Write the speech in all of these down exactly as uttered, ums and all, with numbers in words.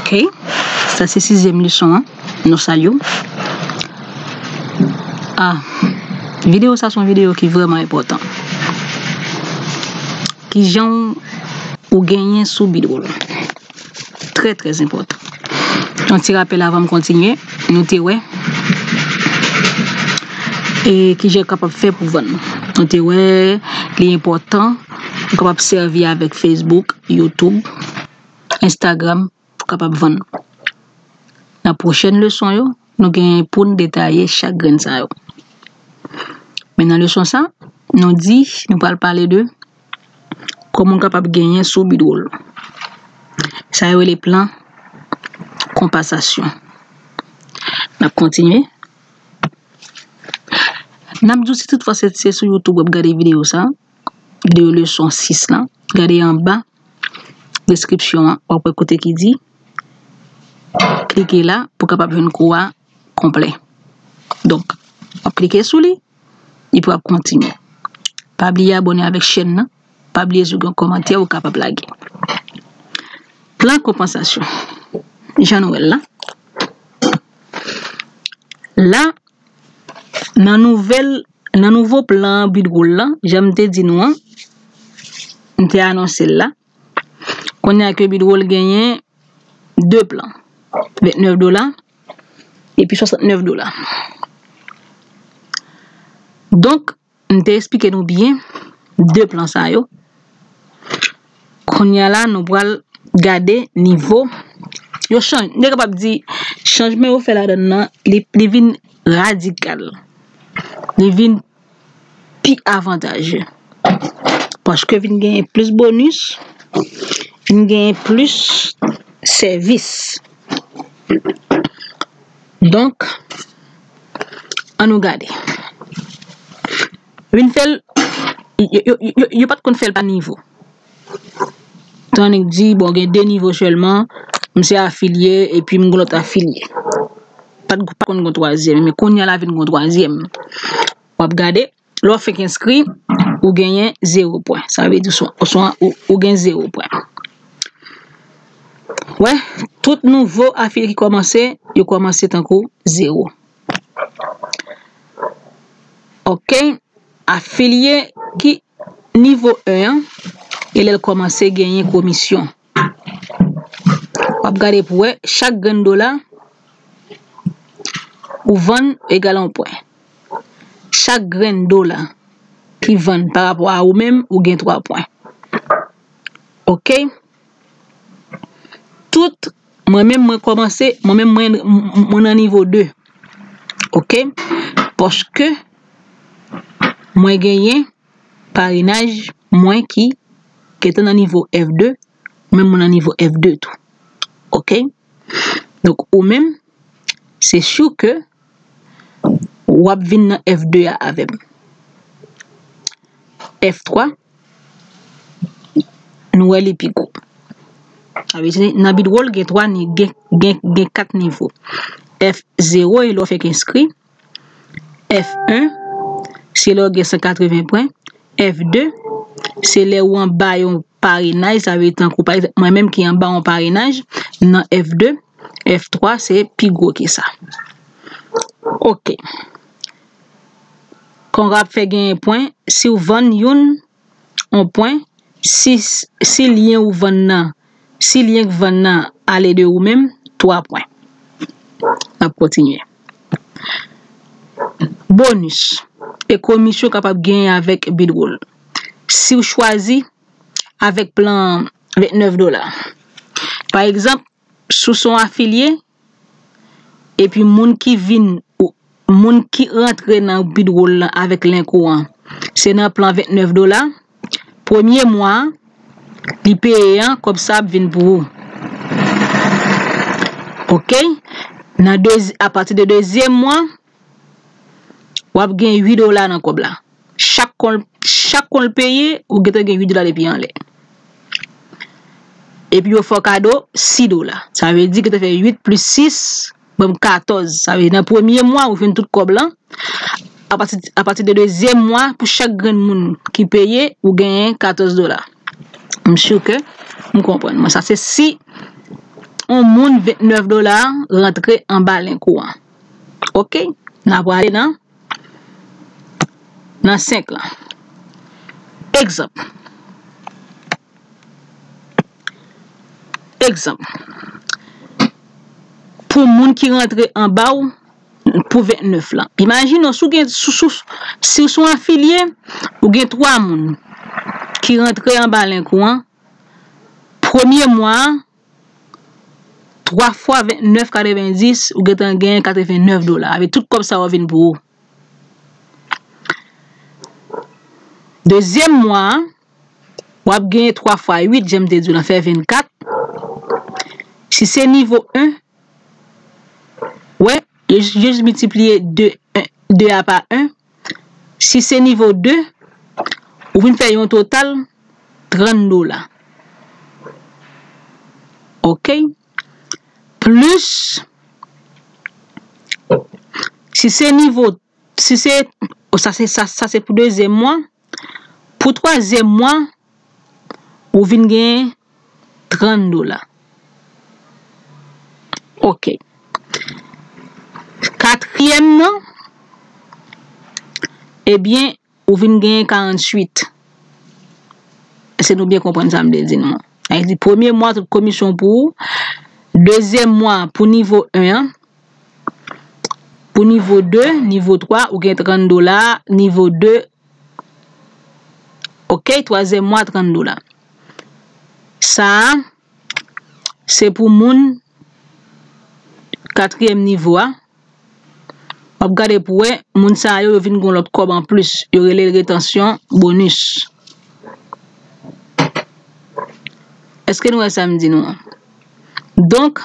Ok, sa se sizyèm leson an. Nou salye w. Ah, videyo sa se yon videyo ki vrèman enpòtan. Kijan w genyen sou Bidroll? Trè, trè enpòtan. Yon ti rapèl avan m kontinye, nou te wè e kijan w kapab fè pou vann. Nou te wè li enpòtan, ou kapab sèvi avèk Facebook, YouTube, Instagram pou kapab vann. Nan pwochèn leson yo, nou gen pou n detaye chak grenn sa yo. Men nan leson sa, nou di, nou pral pale de kòman w kapab genyen sou Bidroll. Sa yo rele plan konpansasyon. N ap kontinye. N ap di w si toutfwa se, se sou YouTube w ap gade videyo sa, videyo leson sis la, gade anba deskripsyon an, w ap wè kote ki di klike la pou w kapab jwenn kou a konplè. Donk, w ap klike sou li, epi w ap kontinye. Pa bliye abòne avèk chèn nan, pa bliye si w gen kòmantè ou kapab lage. Plan konpansasyon. Jan nou wè l la. La, nan nouvèl, nan nouvo plan Bidroll la, jan m te di nou an, m te anonse l la. Kounye a ke Bidroll genyen de plan, vennèf dola epi swasantnèf dola. Donk, m te eksplike nou byen de plan sa yo. Kounye a la, nou pral gade nivo yo chanj. M te kapab di, chanjman yo fè ladan l nan, li, li vin radikal. Li vin pi avantaje. Paske vin genyen plis bonis, vin genyen plis sèvis. Donk, ann nou gade. Vin fè l, yo, yo, yo, yo pa t konn fè l pa nivo. Tan nèg di, bon, gen de nivo sèlman, m se afilye, epi m gen lòt afilye. Pa t, pa t konn gen twazyèm, men kounye a la vin gen twazyèm. W ap gade, lè w fenk enskri, ou genyen zewo pwen. Sa vle di, swa, swa ou, ou gen zewo pwen. Wè, tout nouvo afilye ki kòmanse, yo kòmanse tankou zewo. Ok, afilye ki nivo en an, e lè l kòmanse genyen komisyon. W ap gade pou wè, chak grenn dola ou vann egal yon pwen. Chak grenn dola ki vann pa rapò a ou menm, ou gen twa pwen. Ok? Tout, mwen menm, mwen kòmanse, mwen menm, mwen, mwen nan nivo de. Ok? Paske mwen genyen parenaj mwen ki gentan nan nivo F de, mwen menm mwen nan nivo F de tou. Ok? Donk, ou menm, se si ke w ap vin nan F de a avè m. F twa, nou wè li pi gwo. Sa vle di, nan Bidroll, gen twa ni-, gen, gen, gen kat nivo. F zewo, e lè w fenk enskri. F en, se lè w gen san katreven pwen. F de, se lè w anba yon parenaj, sa vle di tankou, pa egzanp, mwen menm ki anba yon parenaj, nan F de, F twa, se pi gwo ke sa. Ok. Kòman w ap fè genyen pwen? Si w vann youn, yon pwen, si, si lyen ou vann nan, si lyen k vann nan ale de ou menm, twa pwen. N ap kontinye. Bonis e komisyon kapab genyen avèk Bidroll. Si w chwazi avèk plan vennèf dola. Pa egzanp, si w se yon afilye, epi moun ki vin, ou, moun ki rantre nan Bidroll lan avèk link ou an, se nan plan vennèf dola, premye mwa, li peye an, kòb sa ap vin pou ou. Ok? Nan dezi-, apati de dezyèm mwa, w ap gen uit dola nan kòb la. Chak kon, chak kon l peye, ou gentan gen uit dola depi anlè. Epi yo fè w kado sis dola. Sa vle di ke te fè uit plis sis, ban m katòz. Sa vle di nan premye mwa, ou jwenn tout kòb lan. Apati, apati de dezyèm mwa, pou chak grenn moun ki peye, ou genyen katòz dola. M si ke m konprann. Mwen, sa se si yon moun vennèf dola rantre anba lenk ou an. Oke? N a prale nan, nan senk lan. Egzanp. Egzanp. Pou moun ki rantre anba w, pou vennèf lan. Imajine w, si w gen, si, si, si w se yon afilye, ou gen twa moun ki rantre anba lenk ou an, premye mwa a, twa fwa vennèf katrevendis, ou gentan gen katrevennèf dola. Avèk tout kòb sa yo vin pou ou. Dezyèm mwa a, w ap gen twa fwa uit, jan m te di w lan, fè vennkat. Si se nivo en, wè, yo jis, yo jis miltipliye de, de a pa en. Si se nivo de, ou vin fè yon total trant dola. Oke? Plis, si se nivo, si se, o, sa se, sa, sa se pou dezyèm mwa. Pou twazyèm mwa, ou vin gen trant dola. Oke. Katriyèm nan, ebyen, ou vin gen karanntuit. Èske nou byen konprann sa m vle di nou an? Sa vle di, premye mwa, tout komisyon pou ou. Dezyèm mwa, pou nivo en an. Pou nivo de, nivo twa, ou gen trant dola. Nivo de, oke, twazyèm mwa, trant dola. Sa a, se pou moun katriyèm nivo a. W ap gade pou wè, moun sa yo, yo vin gen lòt kòb anplis. Yo rele l retansyon bonis. Èske nou wè sa m di nou an? Donk,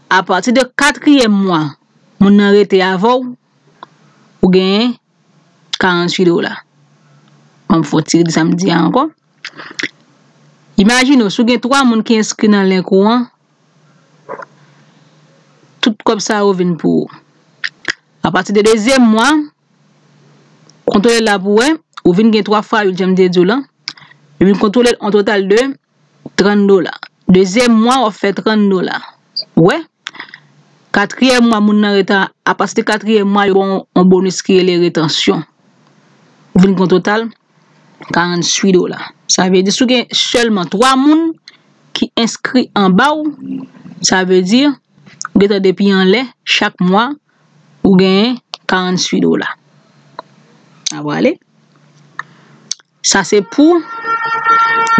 apati de katriyèm mwa, moun nan rete avè w, ou genyen karanntuit dola. Ban m fè yon ti redi sa m di a ankò. Imajine w, si w gen twa moun ki enskri nan lenk ou an, tout kòb sa yo vin pou ou. Apati de dezyèm mwa, kontwole l la pou wè, ou vin gen twa fwa uit, jan m te di w lan. Yo vin kontwole l an total de trant dola. Dezyèm mwa, w ap fè trant dola. Ou wè? Katriyèm mwa, moun nan rete, apati de katriyèm mwa, yo ba w yon bonis ki rele retansyon. Ou vin gen yon total karanntuit dola. Sa vle di, si w gen sèlman twa moun ki enskri anba w, sa vle di, ou gentan depi anlè, chak mwa, ou genyen karanntuit dola. N a prale. Sa se pou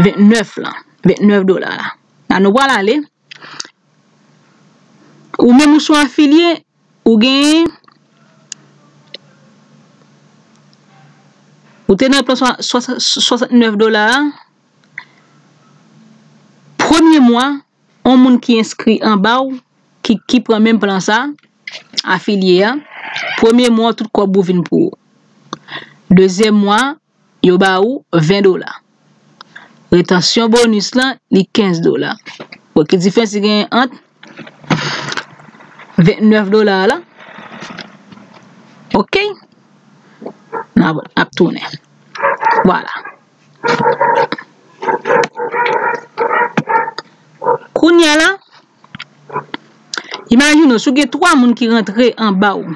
vennèf lan, vennèf dola la. La nou pral ale. Ou menm ou se yon afilye, ou genyen, ou te nan plan swa-, swa-, swasantnèf dola a. Premye mwa, yon moun ki enskri anba w, ki, ki pran menm plan sa, afilye a, premye mwa, tout kòb ou vin pou ou. Dezyèm mwa, yo ba ou ven dola. Retansyon bonis lan, li kenz dola. Bon, ki diferans ki genyen ant vennèf dola la? Oke? N ap, ap tounen. Vwala. Kounye a la, imajine w, si w gen twa moun ki rantre anba w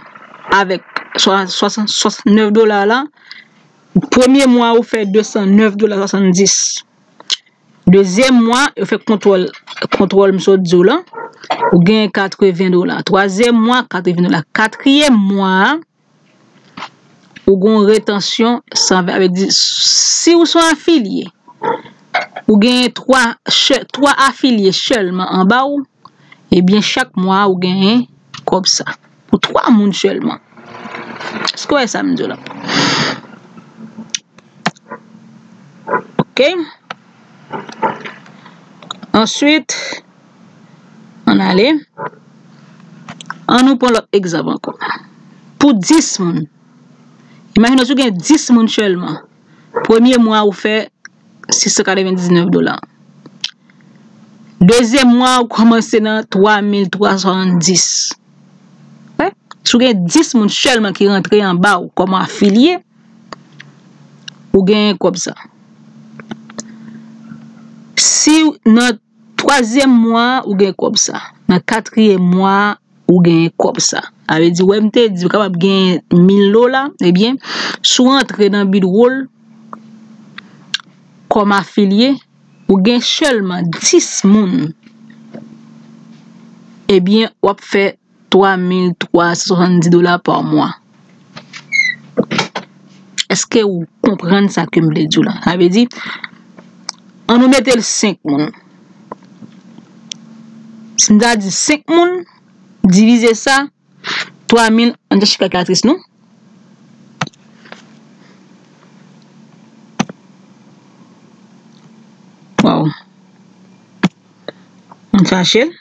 avèk swa-, swasan-, swasantnèf dola la, premye mwa ou fè de san nèf dola swasanndis. Dezyèm mwa, yo fè kontwòl, kontwòl m sot di w lan, ou genyen katreven dola. Twazyèm mwa, katreven dola. Katriyèm mwa a, ou gen yon retansyon san ven, sa vle di, si w se yon afilye, ou genyen twa, twa afilye sèlman anba w, ebyen, chak mwa, ou genyen kòb sa. Pou twa moun sèlman. Èske w wè sa m di w la? Oke. Answit, ann ale. Ann nou pran lòt egzanp ankò. Pou dis moun. Imajine w si w gen dis moun sèlman. Premye mwa ou fè sis san katrevendiznèf dola. Dezyèm mwa ou kòmanse nan twa mil twa san swasanndis. Wè? Si w gen dis moun sèlman ki rantre anba w kòm afilye, ou genyen kòb sa. Si w nan twazyèm mwa a, ou gen kòb sa. Nan katriyèm mwa a, ou genyen kòb sa. Sa vle di, wè, m te di ou kapab genyen mil dola, ebyen, si w antre nan Bidroll kòm afilye, ou gen sèlman dis moun, ebyen, w ap fè twa mil twa san swasanndis dola pa mwa. Èske ou konprann sa ke m vle di w la? Sa vle di, ann nou mete l senk moun. Si m ta di senk moun, divize sa, twa mil, ann chèche kalkilatris nou. Waw. Ann chache l.